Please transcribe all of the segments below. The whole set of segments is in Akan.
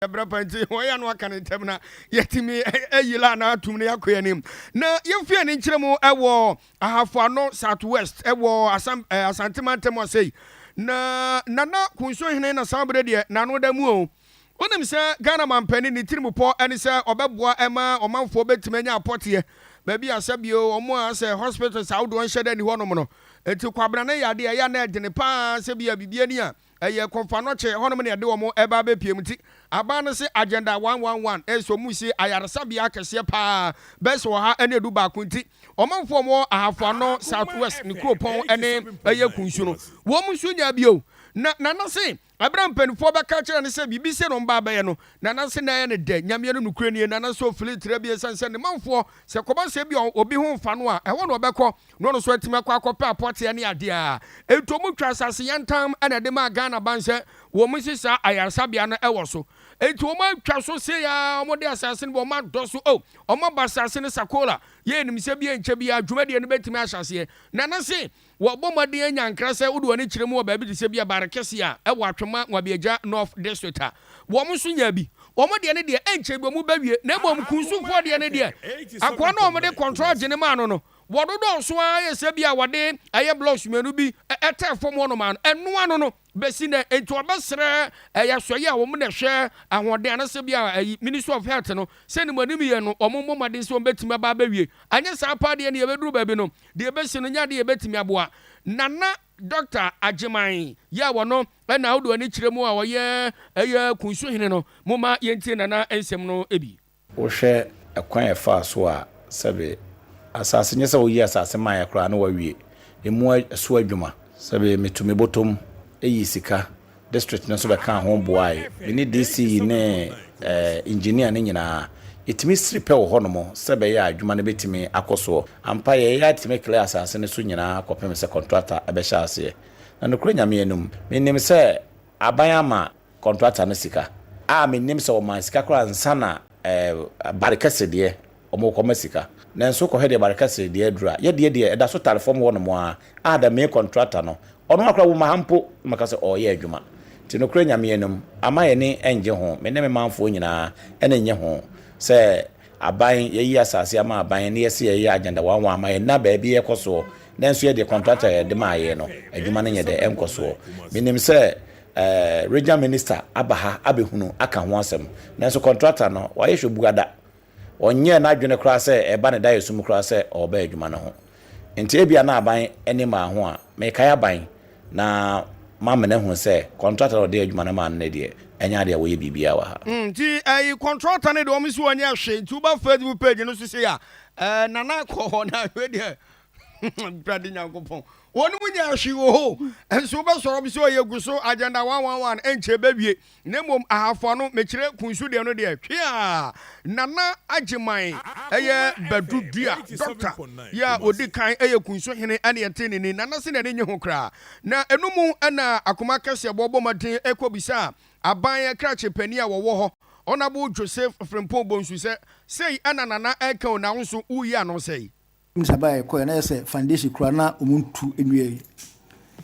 Ɛberɛ pa nti wɔyɛ ano aka no ntɛm na yɛtumi ayi la anaa atum na yɛakɔ yɛn anim. Na yɛmfi yɛn ani nkyerɛ mu wɔ Ahafo Ano South West wɔ Asam eh, Asante mantam ase. Na Nana Kunsohene na saa berɛ deɛ n'ano da mu o. Wonim sɛ Ghana mampanin ne tirimupɔ ne sɛ ɔbɛboa ma ɔmanfoɔ bɛtumi anya apɔteɛ baabi a sɛ bio wɔn a sɛ hospitals ahodoɔ nhyɛ da nni hɔnom no. Nti Kwabena no yɛ adeɛ a ɛyɛ a na ɛdene paa sɛ bi a biribi ani a Ɛyɛ Kɔmfoanɔkye hɔnom na yɛde wɔn reba abɛpue mu nti aban no se Agenda 111 ɛsɛ wɔn si ayaresabea akɛseɛ paa bɛyɛ sɛ 111 nti ɔmanfoɔ a wɔwɔ Ahafo Ano South West ne kuropɔn ne ɛyɛ Kunsu no wɔn nso nyaa bio. Na Nana se ɛberɛ a mpaninfoɔ bɛka kyerɛɛ no sɛ biribi sei na wɔn ba abɛyɛ no Nana se na ɛyɛ no dɛ. Nyameɛ no nokorɛ nie Nana se ɔfili tira bi ɛsiane sɛ ne manfoɔ sɛ kɔba sɛ ebia obi ho mfa no a ɛhɔ na ɔbɛkɔ na ɔno nso atumi akɔ akɔpɛ apɔteɛ ne adeɛ a enti wɔn twa asase yantam na ɛde maa Ghana ban sɛ wɔn nsi saa ayaresabea no wɔ so. Enti wɔn atwa so sei ara wɔn de asase no bi wɔn adɔ so oh wɔn aba asase no Sakola yɛ nim sɛ bi nkyɛ biara dwumadie no bɛtumi ahyɛ aseɛ. Nana se wɔbɔ mmɔden anya nkra sɛ wode w'ani kyerɛ mu wɔ baabi te sɛ bi a Bare Kɛseɛ a ɛwɔ Atwema Nwabiagya North District a wɔn nso nyaa bi. Wɔn deɛ no deɛ ɛnkyɛ bi wɔn bɛwie na mmom Kunsufoɔ deɛ no deɛ akoa no a wɔde kɔntrɔ gye no maa no no Wɔdodɔɔso ara yɛ sɛ bi a wɔde ɛyɛ blocks mmienu bi tɛɛ fam hɔnom ara no, ɛno ano no bɛsi nnɛ. Enti wɔbɛsrɛ ɛyɛ asɔeɛ a wɔn na ɛhwɛ ahoɔden anaasɛ bi a ɛyi Ministry of Health no sɛ ne mu anim yɛ no wɔn mmɔ mmɔden sɛ wɔbɛtumi aba abɛwie. Anyɛ saa paa deɛ ne yɛbɛduru baabi no, deɛ ɛbɛsi no nyɛ adeɛ yɛbɛtumi aboa. Nana Dɔkta Agyeman yɛ a wɔno na wode w'ani kyerɛ mu a ɔyɛ ɛyɛ Kunsuhene no, momma yɛntie Nana nsɛm no bi. Wohwɛ ɛkwan a ɛfaa so a, sɛbe asase nyɛ sɛ woyi asase maeɛ koraa na woawie ɛmu so adwuma. Sɛbe metu me bɔtɔm yi sika, district no nso bɛkaa ho boae, me ne DC ne engineer no nyinaa, yɛtumi siri pɛ wɔ hɔnom sɛ ɛbɛyɛ a adwuma no bɛtumi akɔ soɔ. Ampa yɛyɛ ara tumi clear asase no so nyinaa kɔpem sɛ contractor bɛhyɛ aseɛ. Na nokorɛ Nyame anim, menim sɛ aban ama Kɔntrakta no sika a mennim sɛ wɔmaa sika koraa ansa na bare kɛse deɛ wɔrekɔma sika. Nanso wokɔhwɛ deɛ bare kɛse deɛ aduru a, yɛdeɛ deɛ ɛda so tare fam hɔ nom ara a the main kɔntrakta no, ɔno ara koraa womma ha mpo na maka sɛ ɔreyɛ adwuma. Nti nokorɛ Nyame anim, ama yɛn ani nnye ho, me ne me manfoɔ nyinaa ani nnye ho sɛ aban, yɛayi asase ama aban na yɛse yɛreyɛ agenda one one ama yɛn na baabi yɛrekɔ soɔ, nanso yɛdeɛ kɔntrakta a yɛde maa yɛn no, adwuma no nyɛ dɛ, ɛnkɔ soɔ. Menim sɛ Eh, regional minister aba ha abɛhunu aka ho asɛm. Nanso contractor no, wayɛ hwɛ buada. Ɔnyɛɛ n'adwene koraa sɛ ɛreba ne daeɛso mu koraa sɛ ɔreba adwuma no ho. Nti ebia na aban ani mmaa ho a, mekae aban na mamena ahunu sɛ contractor no a ɔde adwuma no maa no no deɛ, ɛnyɛ adeɛ a wɔyɛ biribiara wɔ ha. Nti ɛyi contractor no deɛ wɔn si wɔnyɛ hwee nti woba Facebook page no so sei a ɛɛ Nana kɔ hɔ na wei deɛ Awurade Nyankopɔn wɔn mu nyɛ hwee wɔ hɔ nso wobɛsɔrɔ bi sɛ ɔyɛ gu so agenda 111 ɛnkyɛ bɛwie na mmom ahafo ano mekyerɛ kunsu deɛ no deɛ twea Nana Agyeman ɛyɛ Badu Dua dɔkta yɛ a ɔdi kan ɛyɛ kunsu hene ɛne ɛte ne ni Nana se n'ani nye ho koraa na ɛno mu ɛna akoma kɛseɛ bɔbɔ mmɔden ɛkɔ bisa aban krakye panin a wɔwɔ hɔ Honourable Joseph Frimpong Bonsu sɛ sei ɛna Nana ɛka o na wo nso woyi ano sɛi. Sɛ bere a yɛkɔe no, na ayɛ sɛ foundation koraa na wɔntu nwiei.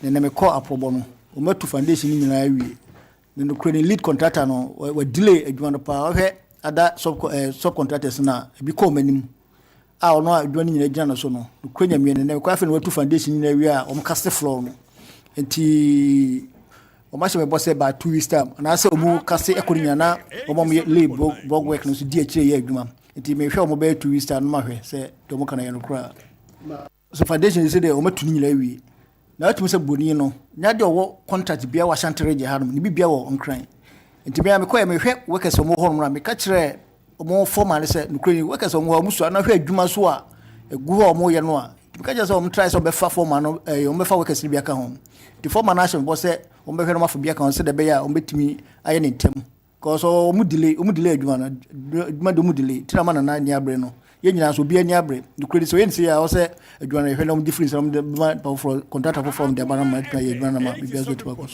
Na ɛnnɛ mekɔɔ Aprɔbɔ no, wɔatu foundation no nyinaa awie. Na nokorɛ ni, lead contractor no, wa delay adwuma no paa. Wohwɛ other sub, eh, sub contractors no a, ebi kɔ wɔn anim a ɔno a adwuma no nyinaa gyina no so no, nokorɛ Nyame ni, ɛnnɛ mekɔe afei na wɔatu foundation no nyinaa awie a wɔn cast floor no. Nti wɔahyɛ me bɔ sɛ by 2 weeks time anaasɛ wɔn kase ɛkɔ no nyinaa na wɔn a wɔyɛ lay block work no nso di akyire yɛ adwuma. Nti mehwɛ wɔn bɛyɛ 2 weeks time no mahwɛ sɛ deɛ wɔn ka no yɛ nokorɛ a. So foundation sɛ deɛ wɔn atu ne nyinaa awie. Na atumi sɛ broni no nya deɛ ɔwɔ contract biara wɔ Ashanti region hanom ne bibia wɔ Nkran. Nti me a mekɔɛ mehwɛ workers wɔn wɔ hɔnom na meka kyerɛ wɔn foreman no sɛ nokorɛ ni workers wɔn wɔ hɔ wɔn sua na hwɛ adwuma so a egu hɔ a wɔn yɛ no a. Nti meka kyerɛ sɛ wɔn try sɛ wɔbɛfa foreman no ɛɛ wɔn bɛfa workers no bi aka ho. Nti foreman no ahyɛ me bɔ sɛ wɔn bɛhwɛ na wɔn afa bi aka ho sɛdeɛ ɛbɛyɛ a wɔn bɛtumi ayɛ ne ntɛm. Cause ɔmo delay, ɔmo delay adwuma no, adwuma de ɔmo delay, nti na ama Nana ani abere no. Yɛn nyinaa nso obiara ani abere. Nokorɛ ni sɛ ɔyɛ ne sei a, ɔwɔ sɛ adwuma no yɛhwɛ na ɔmo gye firi nsa na ɔmo de ma nipa foforɔ, contractor foforɔ a ɔmo de aba no ama atumi ayɛ adwuma no ama biribiara nso atumi akɔ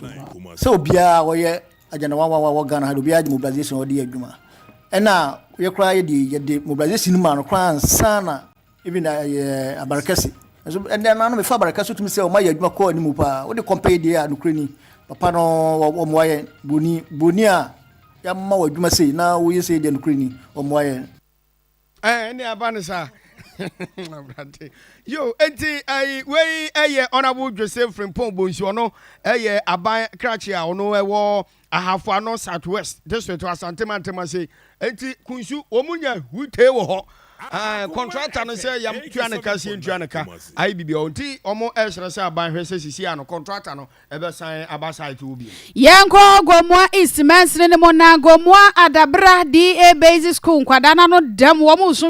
so. Sɛ obiara a ɔyɛ agenda one one one wɔ Ghana ha de obiara de mobilization a ɔde yɛ adwuma. Ɛna yɛ koraa yɛde yɛde mobilization no maa no koraa ansa na Even na ɛyɛ abarekɛse. Nso ɛnɛ no ano mefa abarekɛse tumi sɛ wɔn ayɛ adwuma kɔ anim paa. Wode compare deɛ a nokorɛ ni. Papa no wɔmmoa yɛn. Broni broni a Yɛama wo adwuma sei na woyɛ sei deɛ nokorɛ ni, ɔmmoa yɛn. Ɛɛ ɛne aba no saa. Awurade. Yo, enti ɛyi wei ɛyɛ Honourable Joseph Frimpong Bonsu, ɔno ɛyɛ aban krakye a ɔno ɛwɔ Ahafo Ano South West District Asante Mantam ase. Enti Kunsu wɔn nya hutee wɔ hɔ. Ɛɛ contractor no sɛ yam tua ne ka sie ntua ne ka ayɛ bibi ɔ nti wɔn ɛsrɛ sɛ aban hwɛ sɛ sisi ano contractor no ɛbɛsan aba site hɔ bio. Yɛnkɔ Gomoa East mansini no mu na Gomoa Adabra DA Basic School nkwadaa no ano dɛm, wɔn resu.